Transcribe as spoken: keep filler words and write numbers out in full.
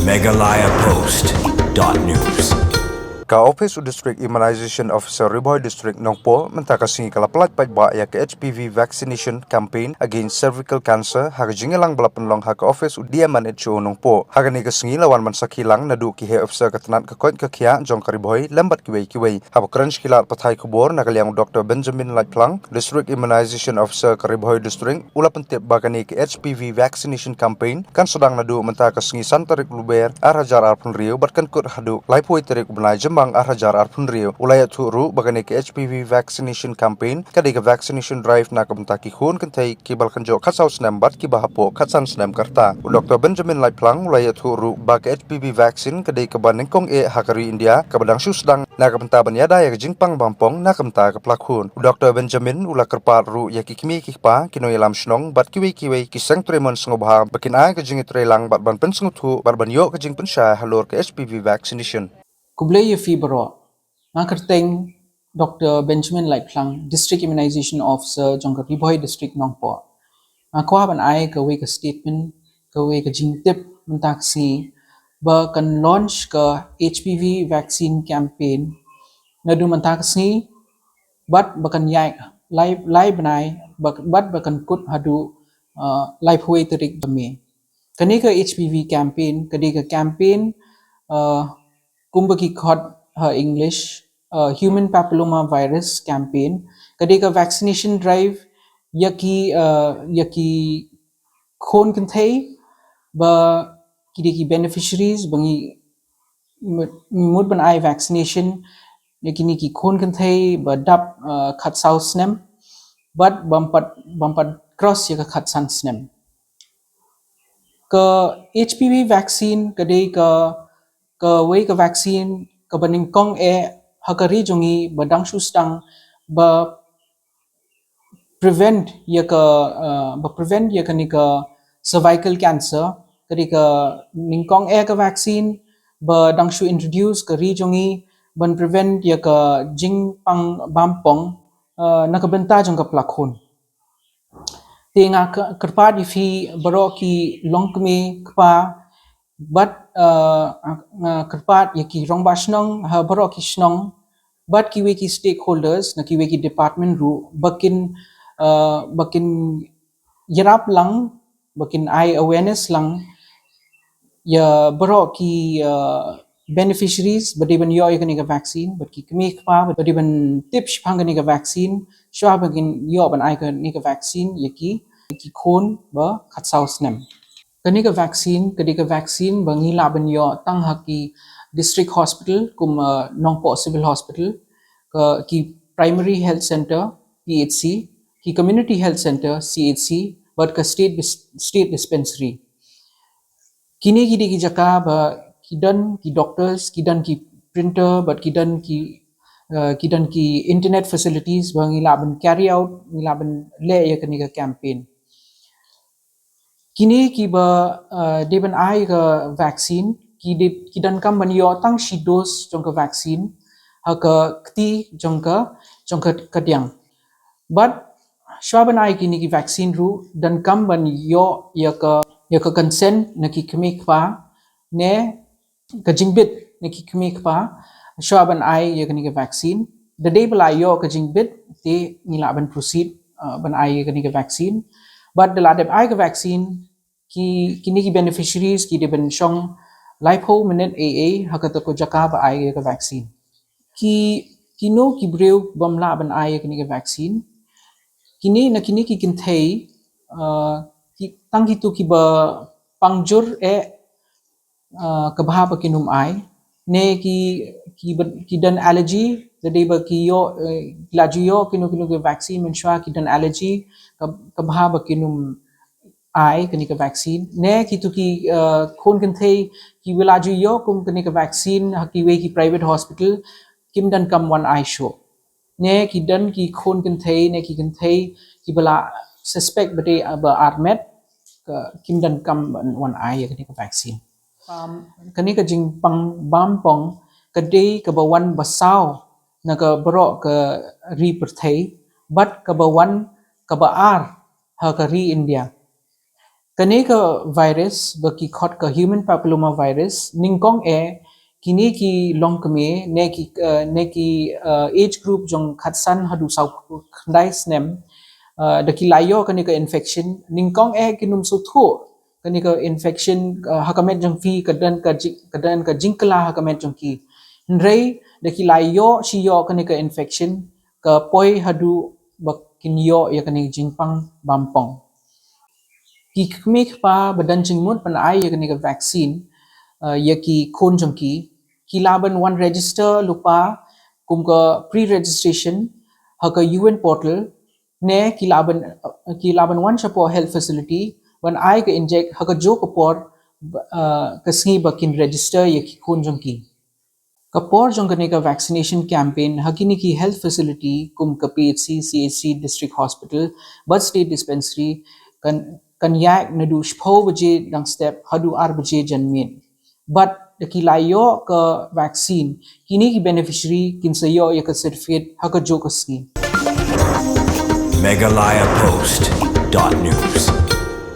Meghalaya Post dot news. Ka office u District Immunization Officer Ri Bhoi District Nongpoh mynta ka sngi ka la pyllait paidbah ïa ka H P V vaccination campaign against cervical cancer ha ka jingïalang ba la pynlong ha ka office u D M N H O Nongpoh. Ha kane ka sngi la wan ban sakhi lang naduh ki heh officer ka tnat ka koit ka khiah jong ka Ri Bhoi lem bad kiwei kiwei. Haba kren sha ki lad pathai khubor na ka liang u Doctor Benjamin Laitphlang, District Immunization Officer ka Ri Bhoi District, u la pyntip ba kane ka H P V vaccination campaign kan sdang naduh mynta ka sngi san tarik Lber ar hajar arphew hynriew bad kan kut haduh laiphew tarik u bnai Jymmang ar hajar arphew hynriew. U la ïathuh ruh ba kane ka H P V vaccination campaign ka dei ka vaccination drive na ka bynta ki khun kynthei kiba la kynjoh khatsaw snem bad kiba hapoh khatsan snem ka rta. U Doctor Benjamin Laitphlang u la ïathuh ruh ba ka H P V vaccine ka dei kaba nyngkong eh ha ka ri India kaba dang shu sdang na ka bynta ban ïada ïa ka jingpang bampong na ka bynta ka pla khun. U Doctor Benjamin u la kyrpad ruh ïa ki kmie ki kpa, ki nongïalam shnong bad kiwei kiwei ki seng trei mon sngewbha ba kin ai ka jingïatreilang bad ban pynsngewthuh bad ban ïoh ka jingpynshai halor ka H P V vaccination. Khublei ïa phi baroh. Nga kyrteng Doctor Benjamin Laitphlang, District Immunization Officer jong ka Ri Bhoi District Nongpoh. Nga kwah ban ai kawei ka statement, kawei ka jingtip mynta ka sngi ba kan launch ka H P V vaccine campaign naduh mynta ka sngi bad ba kan ïaid lai, lai bnai bad, bad ba kan kut haduh, uh, laiphew tarik Mei. Kane ka H P V campaign ka dei ka campaign, uh, kumba ki khot ha English, uh, Human Papilloma Virus Campaign. Ka dei ka vaccination drive ïa ki, uh, ïa ki khun kynthei ba ki dei ki beneficiaries ba ngi mut, mut ban ai vaccination ïa kine ki khun kynthei ba dap, uh, khatsaw snem bad bym pat, bym pat cross ïa ka khatsan snem. Ka H P V vaccine ka dei ka, kawei ka vaccine kaba nyngkong eh ha ka ri jong ngi ba dang shu sdang ba prevent ïa ka, uh, ba prevent ïa kane ka cervical cancer. Ka dei ka nyngkong eh ka vaccine ba dang shu introduce ka ri jong ngi ban prevent ïa ka jingpang bampong, uh, na ka bynta jong ka pla khun. Te nga kyrpad ïa phi baroh ki longkmie kpa bad, uh, nga kyrpad ïa ki rangbah shnong ha baroh ki shnong bad kiwei ki stakeholders na kiwei ki department ruh ba kin, uh, ba kin ïarap lang, ba kin ai awareness lang ïa baroh ki, uh, beneficiaries ba dei ban ïoh ïa kane ka vaccine, bad ki kmie kpa ba dei ban tip shaphang kane ka vaccine shwa ba kin ïoh ban ai kane ka vaccine ïa ki, ki khun ba khatsaw snem. Kane ka vaccine ka dei ka vaccine ba ngi lah ban ïoh tang ha ki district hospital kum, uh, Nongpoh Civil Hospital, ka, ki primary health center, P H C, ki community health center, C H C, bad ka state dis-, state dispensary. Kine ki dei ki jaka ba ki don ki doctors, ki don ki printer, bad ki don ki, uh, ki don ki internet facilities ba ngi lah ban carry out, ngi lah ban leh ïa kane ka campaign. Kine kiba, uh, dei ban ai ka vaccine ki dei, ki donkam ban ïoh tang shi dose jong ka vaccine ha ka kti jong ka, jong ka, ka diang. Bad shwa ban ai kine ki vaccine ruh donkam ban ïoh ïa ka, ïa ka consent na ki kmie kpa ne ka jingbit na ki kmie kpa shwa ban ai ïa kane ka vaccine. Da dei ba la ïoh ka jingbit te ngi lah ban proceed, uh, ban ai ïa kane ka vaccine. Bad da la dep ai ka vaccine ki, kine ki beneficiaries ki dei ban shong laiphew minit ei ei ha kata ka jaka ba ai ïa ka vaccine. Ki, kino ki briew bym lah ban ai ïa kane ka vaccine? Kine na kine ki kynthei, uh, ki, tang kito kiba pang jur eh, uh, ka bha ba kin ym ai, ne ki, ki ba, ki don allergy, da dei ba ki ïoh, uh, la ju ïoh kino kino ki vaccine mynshwa ki don allergy, ka, ka bha ba kin ym ai kane ka vaccine, ne kito ki, uh, khun kynthei kiba la ju ïoh kum kane ka vaccine ha kiwei ki private hospital, kim donkam wan ai shuh. Ne ki don ki khun kynthei, ne ki kynthei kiba la suspect ba dei, uh, ba armet, ka, kim donkam wan ai ïa kane ka vaccine. Um, kane ka jingpang bampong ka dei kaba wan ba saw na ka baroh ka ri pyrthei bad kaba wan kaba ar ha ka ri India. Kane ka virus ba ki khot ka human papilloma virus, nyngkong eh kine ki longkmie ne ki uh, ne ki uh, age group jong khatsan haduh saw khyndai snem uh, da ki la ïoh kane ka infection, nyngkong eh kin ym sngewthuh kane ka infection uh, ha ka met jong phi ka don ka jing, ka don ka jingkylla ha ka met jong ki. Hynrei da ki la ïoh shi ïoh kane ka infection, ka poi haduh ba kin ïoh ïa kane ka jingpang bampong. Ki kmie kpa ba don jingmut ban ai ïa kane ka vaccine uh, ïa ki khun jong ki, ki lah ban wan register lypa kum ka pre-registration ha ka U N portal, ne ki lah ban uh, ki lah ban wan shapoh health facility ban ai ka inject ha kajuh ka por uh, ka sngi ba kin register ïa ki khun jong ki. Ka por jong kane ka vaccination campaign ha kine ki health facility kum ka P H C, C H C, district hospital bad state dispensary kan kan ïaid naduh shiphew baje dang step haduh ar baje janmiet. Bad da ki la ïoh ka vaccine, kine ki beneficiary kin sa ïoh ïa ka certificate ha kajuh ka sngi. Meghalaya Post dot news.